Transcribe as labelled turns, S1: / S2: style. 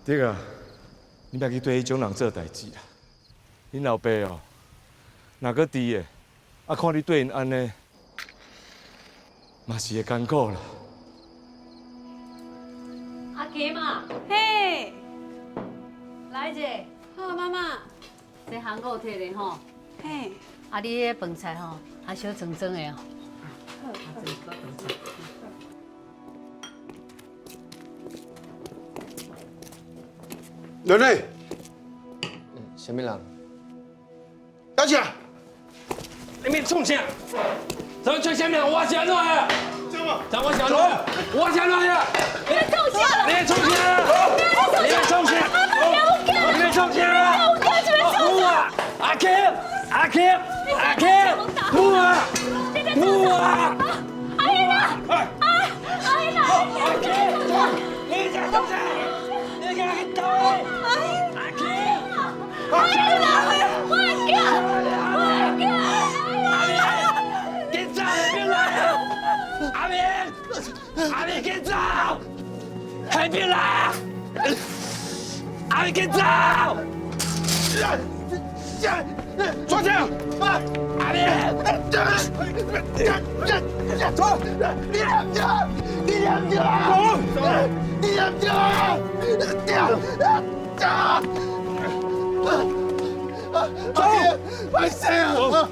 S1: 對啊，你莫去對彼種人做代誌啦。恁老爸哦，若閣佇的，啊看你對𪜶按呢，嘛是會艱苦啦。
S2: 阿金啊，
S3: 嘿，
S2: 來者。
S3: 好，媽媽。
S2: 這烘夠摕咧吼。
S3: 嘿。
S2: 啊，你彼飯菜吼，啊小裝裝的哦。
S3: 好。
S4: 人呢？
S5: 啥物人？
S4: 拿起来！
S6: 你們創啥？怎麼創啥物？我是按怎啊？怎我是按怎？我是按怎啊？
S3: 你創啥？
S6: 你創啥？你創啥？你創啥？我啊！阿金，阿金，阿金，我啊！我啊！
S3: 阿英啊！阿阿英啊！
S6: 阿金，你在創啥？你敢去倒位？阿金，
S3: 阿英啊！我叫，我叫。
S6: 緊走，別來！阿明，阿明緊走，還別來！阿明緊走！
S4: 抓起來！
S6: 阿明，
S4: 走！你兩個，你兩個，你兩個，走！快死啊！